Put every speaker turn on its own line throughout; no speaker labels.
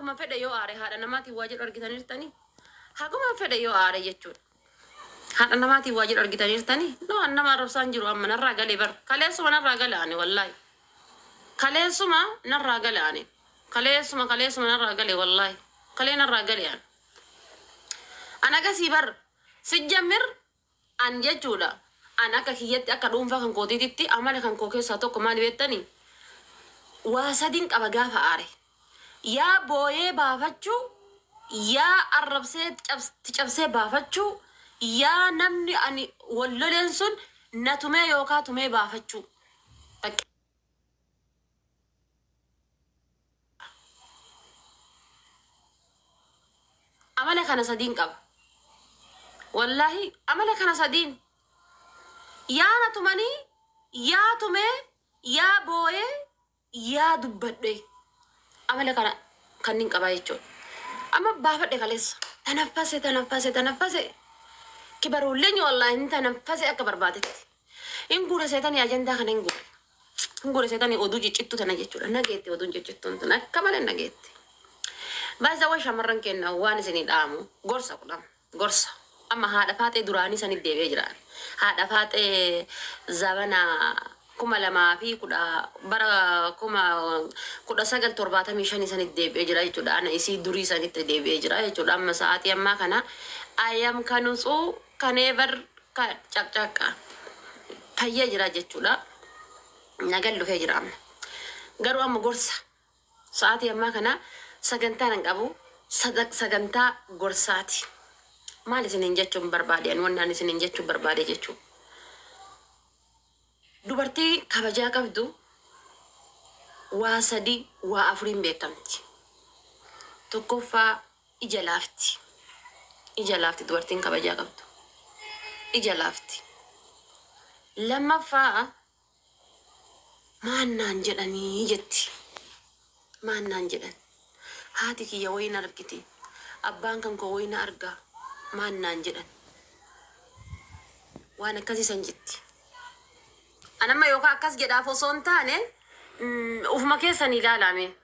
Haguma fedhe yoo aare haadha namaatiin waa jedhu argitaniirtanii? Haguma fedhe yoo aare jechuudha. Haadha namaatiin waa jedhu argitaniirtanii? No, an nama arrabsaan jiru amma narraa galee bar. Kaleessuma narraa gale ani wallaahi. Kaleessuma narraa gale ani. Kaleessuma kaleessuma narraa gale wallaahi. Kalee narraa gale ani. An agasii bar. Sijjammir an jechuudha. An akka kiyyatti, akka dhuunfaa kan kootiititti, amala kan koo keessaa tokko maali beektanii? Waa sadiin qaba gaafa aare. Yaa booyee baafachuu, yaa arrabsee cabsee baafachuu, yaa namni ani wal loleen sun na tumee yookaa tumee baafachuu. Bakka. Amala kana sadiin qaba. Wallaahi amala kana sadiin. Yaa na tumanii, yaa tumee, yaa booyee, yaa dubbadhe. Amala kana kannin qabaa jechuudha. Amma baafadhe kaleessa. Tanaffase, tanaffase, tanaffase. Kibaruulleen wallaahi hin tanaffase akka barbaadetti. Hin guure seetanii ajandaa kana hin guure. Hin guure seetanii oduu ciccittuu tana jechuudha. Nageetti oduun ciccittuun tun akka malee nageetti. Baay'ee shamarran kenna waan isinii dhaamu gorsa kudhan gorsa. Amma haadha faaxee duraanii sanitti deebi'ee jira. Haadha faaxee zabana 2010 bara 1975 sanitti deebi'ee jira jechuudha. Ana isii durii sanitti deebi'ee jira jechuudha. Amma sa'aatii ammaa kana ayam kanutsuu kaneebar ka caqcaqa fayyee jira jechuudha. Nagan dhufee jira amma. Garuu amma gorsa. Sa'aatii ammaa kana sagantaa nan qabu, sagantaa gorsaati. Maal isiniin jechuun barbaade ani wanni ani isiniin jechuun barbaade jechuun. Dubartii kabajaa qabdu waa sadii waa afuriin beekamti. Tokkoffaa, ija laafti. Ija laafti dubartiin kabajaa qabdu. Ija laafti. Lammaffaa, maan naan jedhanii jetti. Maan naan jedhan. Haati kiyya wayii na argiti. Abbaan kan koo wayii na arga. Maan naan jedhan. Waan akkasii san jetti. Anamma yookaan akkas jedhaaf osoo hin taane, ufuma keessanii ilaalame.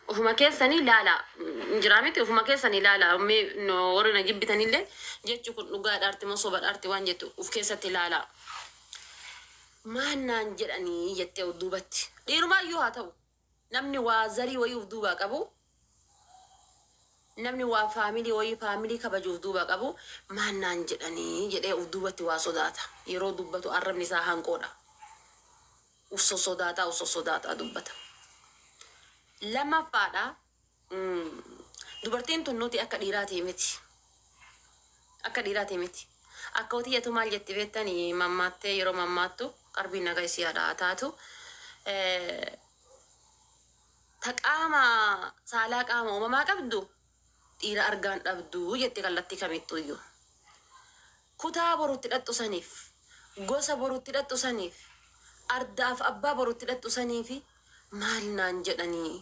Ufuma keessanii ilaala. Hin jiraa miti, ufuma keessanii ilaala. Mee no, warri na jibbitanillee jechi kun dhugaa dhaarti moo soba dhaarti waan jettu uf keessatti ilaala. Maan naan jedhanii jettee of duubatti. Dhiirumaayyuu haa ta'u. Namni waa zarii wayii uf duubaa qabu, namni waa faamilii wayii, faamilii kabajuuf duuba qabu, maan naan jedhanii jedhee uf duubatti waa sodaata. Yeroo dubbatu arrabni isaa hanqoodha. Uf sossodaataa, uf sossodaataa dubbata. Lammaffaadha, dubartiin tun nuti akka dhiiraatii miti. Akka dhiiraatii miti. Akka hotiyyatu maal jetti beektanii? Mammaattee yeroo mammaattu qarbiin nagaa isii haadha taatu. Ta qaama saalaa qaama uumamaa qabdu dhiira argaan dhabdu jetti kallattii kamittuuyyuu. Kutaa borutti dhaqxu saniif, gosa borutti dhaqxu saniif, ardaaf abbaa borutti dhaqxu saniifi maal naan jedhanii,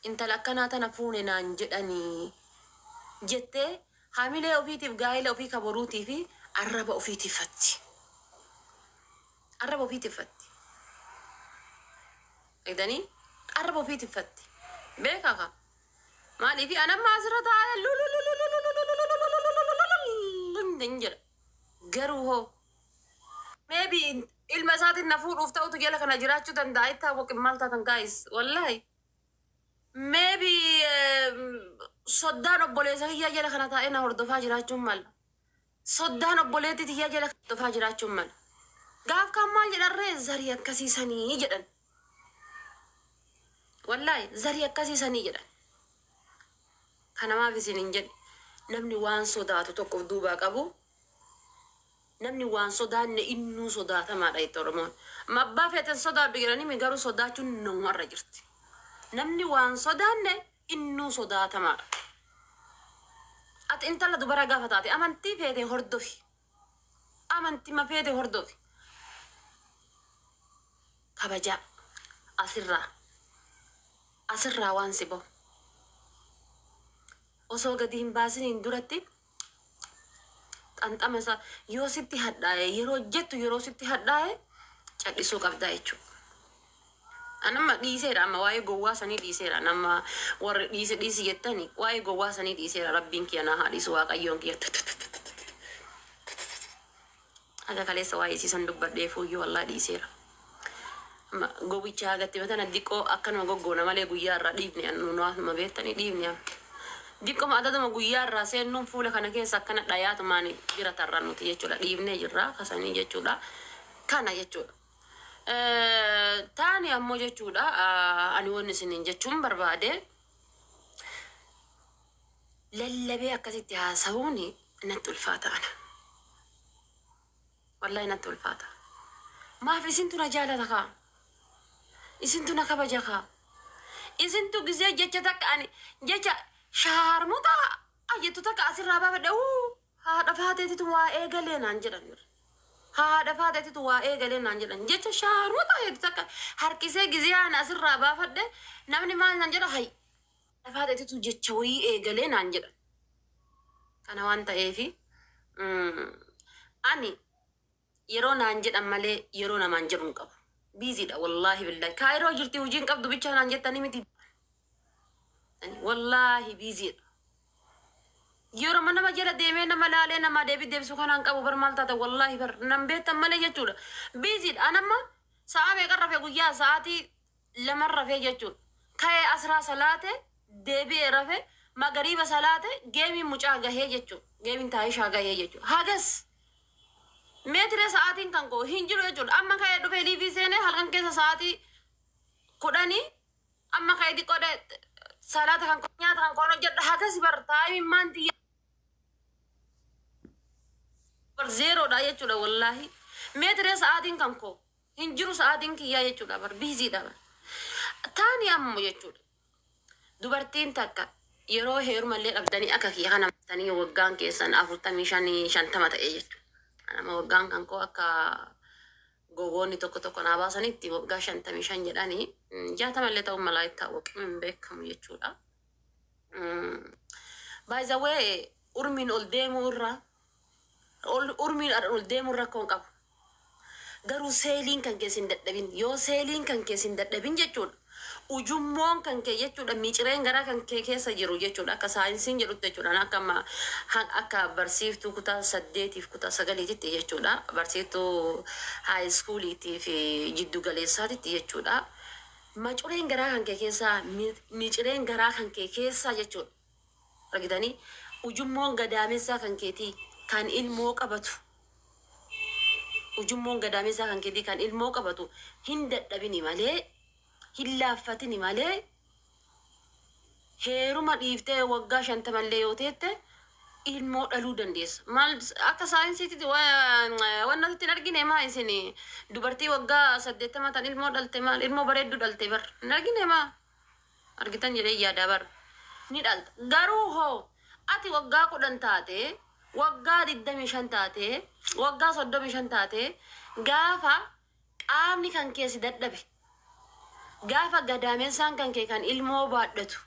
intala akkanaa tana fuune naan jedhanii jettee hamilee ofiitiif, gaa'ela ofii ka boruutii fi arraba ofiitiffatti. Arraba ofiitiffatti. Eegdanii arraba ofiitiffatti. Beekaa ka. Maaliif an amma asirra taa'ee lululululululululululululululululululul jedha. Garuu hoo maybe ilma isaatiin na fuudhuuf ta'utu jala kana jiraachuu danda'a. Itti hawwaqin maal taatan guys? Wallahi. Maybe soddaan obboleessa kiyyaa jala kana taa'ee na hordofaa jiraachuun mala. Soddaan obboleettii tiyyaa jala hordofaa jiraachuun mala. Gaaf kaan maal jedharree? Zarii akkasiisanii jedhan. Wallahi zarii akkasiisanii jedhan. Kanamaaf isin hin jedhe, namni waan sodaatu tokko of duubaa qabu, namni waan sodaanne innuu sodaatamaadha jette Oromoon. Amma abbaa feeten sodaadhu jedhanii mi, garuu sodaachuun namumarra jirti. Namni waan sodaanne innuu sodaatamaadha. Ati intala dubara gaafa taate amantii feete hordofi. Amantii feete hordofi. Kabajaa asirraa asirraa waan si bahu osoo gadi hin baasiniin duratti xanxama isaa yoo sitti hadhaa'e, yeroo jettu yeroo sitti hadhaa'e cal'isuu qabdaa jechuudha. Anamma dhiiseera, amma waa'ee gowwaa sanii dhiiseera. Nama warri dhiisi dhiisi jettani, waa'ee gowwaa sanii dhiiseera. Rabbiin kiyya naa haa dhiisu, Waaqayyoon kiyya. Haga kaleessa waa'ee isiisan dubbadhee fuuyyuu wallaa dhiiseera. Amma gowwicha hagatti matana diqqoo akkanuma goggoona malee guyyaa irraa dhiibne nuuma beektanii dhiibne amma. Diqqoma adaduma guyyaa irraa seennuun fuula kana keessa akkana dhayaatumaan jira tarra nuti jechuudha, dhiibnee jirra kasanii jechuudha, kana jechuudha. Taani ammoo jechuudha, ani wanni isiniin jechuun barbaade, lallabee akkasitti haasa'uun natti ulfaata ana. Wallahi natti ulfaata. Maaf? Isintu na jaalata kaa. Isintu na kabaja kaa. Isintu gizee jecha takka, ani jecha shaarmuta jettu takka asirraa baafadhe, uu haadha faateetitu waa eegalee naan jedhan. Haadha faateetitu waa eegalee naan jedhan. Jecha shaarmuta jettu takka harkisee gizee ani asirraa baafadhe, namni maal naan jedha? Hay, haadha faateetitu jecha wayii eegalee naan jedhan. Kana waan ta'eefi ani yeroo naan jedhan malee yeroo namaan jedhu hin qabu. Busy dha, wallaahi billahi. Kaayiroo jirti, hojiin qabdu bichaa naan jettanii miti. Wallaahi busy dha. Yeroo nama jala deemee nama laalee nama deebii deebisu kanaan qabu bar, maal taata? Wallaahi bar nan beektan malee jechuudha. Busy dha. Anamma sa'a meeqan rafee? Guyyaa sa'aatii 2 rafee jechuudha. Ka'ee asraa salaate, deebi'ee rafe, magariiba salaate, geemiin mucaa gahee jechuudha. Geemiin taayishaa gahee jechuudha. Hagas. Meetira sa'aatiin kan koo hin jiru jechuudha. Amma ka'ee dhufee live seenee halkan keessa sa'aatii 10, amma ka'ee xiqqoodha, salaata kan koo, nyaata kan koo hojjedha. Hagas bar timeiin maanti bar zerodha jechuudha wallaahi. Meetira sa'aatiin kan koo hin jiru, sa'aatiin kiyyaa jechuudha, bar busy dha bar. Taani ammoo jechuudha. Dubartiin takka yeroo heerumallee dhabdanii akka kiyya kana tanii waggaan keessan 45, 50 ta'e jechuudha. Nama waggaan kan koo akka gowwoonni tokko tokko naa baasanitti waggaa 55 jedhanii, 60 illee ta'uu malaa, itti hin beekamu jechuudha. By the way, urmiin ol deemuu irra, urmiin ol deemuu rakkoo hin qabu. Garuu seeliin kan keessa hin dadhabin, yoo seeliin kan keessa hin dadhabin jechuudha. Ujummoon kan kee jechuudha, micireen garaa kan kee keessa jiru jechuudha, akka saayinsiin jedhutti jechuudha, akka amma akka barsiiftuu kutaa 8f kutaa 9titti jechuudha, barsiiftuu high schooliitii fi jiddu galeessaatitti jechuudha. Macureen garaa kan kee keessaa, micireen garaa kan kee keessaa jechuudha. Argitanii, ujummoon gadaamessaa kan keetii kan ilmoo qabatu, ujummoon gadaamessaa kan keetii kan ilmoo qabatu hin dadhabini malee, hin laaffatini malee, heeruma dhiiftee waggaa 50llee yoo teette ilmoo dhaluu dandeessa. Maal, akka saayinsiitti waan nuti hin argine maa isin? Dubartii waggaa 80 tan ilmoo dhalte, maal, ilmoo bareedduu dhalte bar hin argine maa? Argitan jedhee yaada bar, ni dhalta. Garuu hoo ati waggaa 10 taate, waggaa 25 taate, waggaa 35 taate, gaafa qaamni kan kee si dadhabe, gaafa gadaamessaan kan kee kan ilmoo baadhatu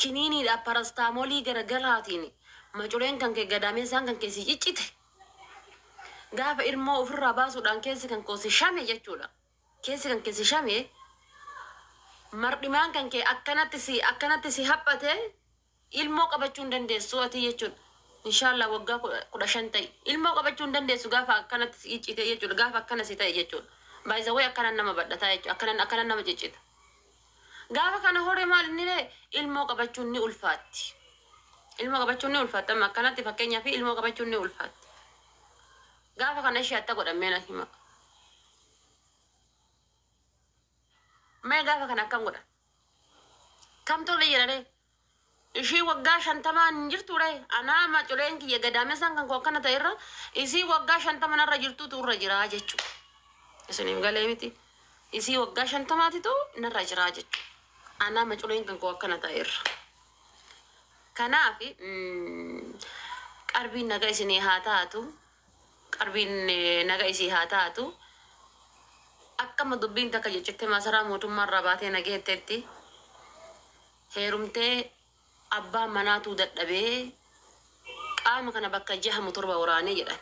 kiniiniidha paracetamolii garagaraatiin macureen kan kee, gadaamessaan kan kee si ciccite, gaafa ilmoo ofirraa baasuudhaan keessi kan koo si shame jechuudha, keessi kan kee si shame, mardhimaan kan kee akkanatti si haphate, ilmoo qabachuu hin dandeessu ati jechuudha. Inshaallah waggaa 15 ta'e ilmoo qabachuu hin dandeessu gaafa akkanatti si ciccite jechuudha, gaafa akkana si ta'e jechuudha. Baay'isawee akkanan nama badhataa jechuudha, akkanan akkanan nama ciccita. Gaafa kana horee maal inni ree, ilmoo qabachuun ni ulfaatti. Ilmoo qabachuun ni ulfaatti, amma akkanatti fakkeenyaaf ilmoo qabachuun ni ulfaatti. Gaafa kana ishee atta godhamee na hima. Mee gaafa kana akkam godha? Kam tole jedhee? Ishii waggaa 50n hin jirtu ree? Anaa maculeen kiyya gadaamessaan kan koo akkana ta'e irra isii waggaa 50 narra jirtutu irra jiraa jechuudha. Isiniif galee miti? Isii waggaa 50titu narra jiraa jechuudha. Anaa maculeen kan koo akkana ta'e irra. Kanaaf qarbiin naga isinii haa taatu. Qarbiin naga isii haa taatu. Akkama dubbiin takka jechutti masaraa mootummaarraa baatee nageetteetti heerumtee abbaan manaatuu dadhabee qaama kana bakka jahamu torba waraanee jedhan.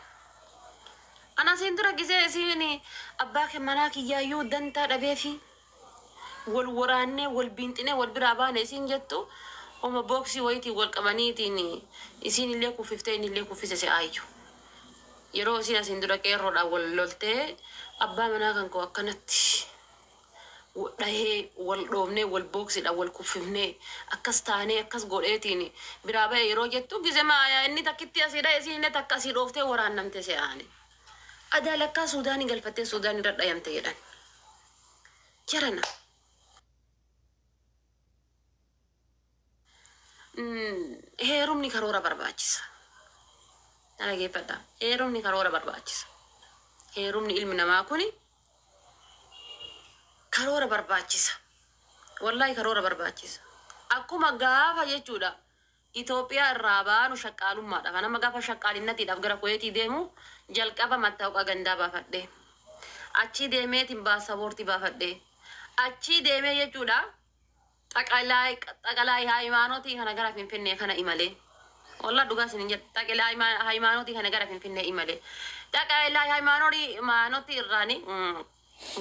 Ana siin dura gisee isiin abbaa kee manaa kiyyaayyuu dantaa dhabee fi Wal waraannee wal biinxinee wal biraa baane isiin jettu homa booksii wayitiin wal qabaniitiin isiin illee kuffiftee inni illee kuffise si aayyu. Yeroo isiin asiin dura qeerroodhaan wal loltee abbaa manaa kan koo akkanatti dhahee wal dhoofnee wal booksiidhaan wal kuffifnee akkas taanee akkas godheetiin biraa ba'e yeroo jettu gizema inni takkitti asii dhahe isiin illee takka asii dhooftee waraannamte si aane. Adaa lakkaa Suudaanii galfattee Suudaanii irra dhayamte jedhan. Jarana. Heerumni karoora barbaachisa. Na dhageeffadha. Heerumni karoora barbaachisa. Heerumni ilmi namaa kuni karoora barbaachisa. Wallaahi karoora barbaachisa. Akkuma gaafa jechuudha. Itoophiyaa irraa baanu shaqqaalummaadha. Kan amma gaafa shaqqaalinatiidhaaf gara Kuweetii deemu jalqaba mattaawqaa gandaa baafadhe. Achii deemeetiin baasaboortii baafadhe. Achii deemee jechuudha. Xaqalaa hayimaanotii kana gara Finfinnee kana imalee. Wallah dhugaa isin jedha. Xaqalaa hayimaanotii kana gara Finfinnee imalee. Xaqalaa hayimaanotii irraani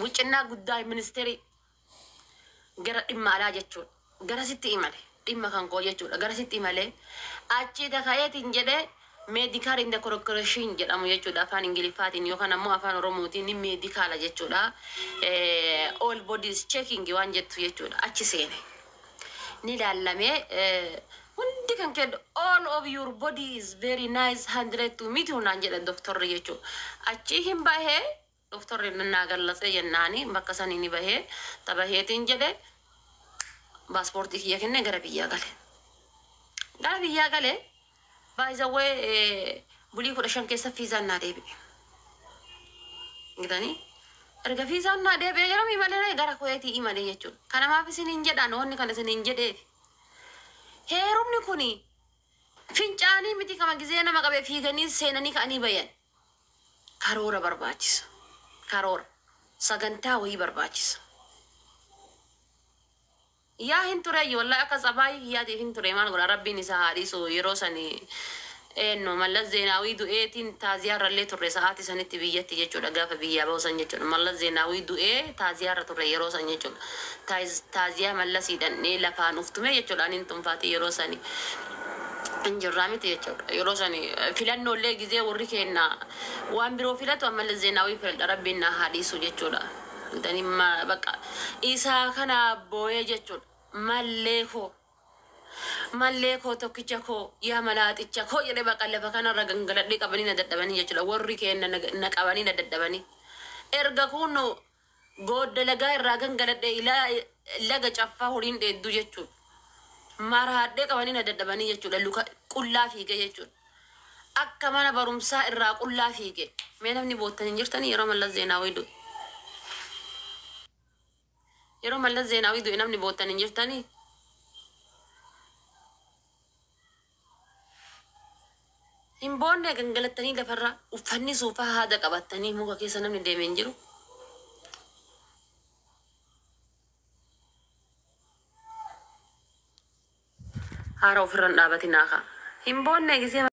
wucinnaa guddaa ministeerii gara dhimma alaa jechuudha. Garasitti imale. Dhimma kan koo jechuudha. Garasitti imale. Achi taka'eetiin jedhee medical in the corporation jedhamu jechuudha. Afaan Ingiliffaatiin yookaan ammoo afaan Oromootiin meedikaala jechuudha. All bodies checking waan jettu jechuudha. Achi seene. Ni laallamee hundi kan kennu all of your body is very nice 100 to meet you naan jedha doktorri jechuudha. Achi hin bahee doktorri naa gallatse jennaani bakka sanii ni bahee tabaheetiin jedhe paaspoortii kiyya kennee gara biyyaa gale. Gara biyyaa galee baay'isawwee bulii 15 keessa fiizaan naa deebi'e. Gitanii erga fiizaan naa deebi'e gara imalee gara Kuweetii imalee jechuudha. Kanamaaf isin hin jedhaan wanni kana isin hin jedheef. Heerumni kuni fincaanii miti kama gizee nama qabee fiiganii seenanii ka'anii bayan. Karoora barbaachisa. Karoora. Sagantaa wayii barbaachisa. Yaa hin ture wallahi akka tsabaayii kiyyaatiif hin ture maal godha rabbiin isa haa dhiisu yeroo sani eenyu Mallas Zeenaawii du'eetiin taaziyaarra turre sa'aatii sanitti biyyatti jechuudha gaafa biyyaa ba'u jechuudha. Mallas Zeenaawii du'ee taaziyaarra turre yeroo san jechuudha. Taaziyaa Mallasii dhannee lafaan uftume jechuudha ani tunfaati yeroo sani. Injirraa miti jechuudha. Yeroo sani filannoolee gizee warri kenna waan biroo filatu Mallas Zeenaawii filadha rabbiin na haa dhiisu jechuudha. Dani bakka isaa kana boo'ee jechuudha. Mallee koo mallee koo tokkicha koo yaa malaaxicha koo jedhee bakka lafa kanarra gangaladhee qabanii na dadhabanii jechuudha. Warri kenna na qabanii na dadhabanii. Erga kun goodda lagaa irraa gangaladhee ilaa laga caffaa horiin dheedduu jechuudha. Maraadhee qabanii na dadhabanii jechuudha. Luka qullaa fiigee jechuudha. Akka mana barumsaa irraa qullaa fiige. Mee namni boottan hin jirtanii yeroo Mallas Zeenaawii du'e? Yeroo Mallas Zeenaawii du'e namni boottan hin jirtanii? Hin boonne gangalattanii lafarra uffanni suufaa haada qabattanii muka keessa namni deeme hin jiru. Haara ofirra hin dhaabatinaa kaa. Hin boonne gisee.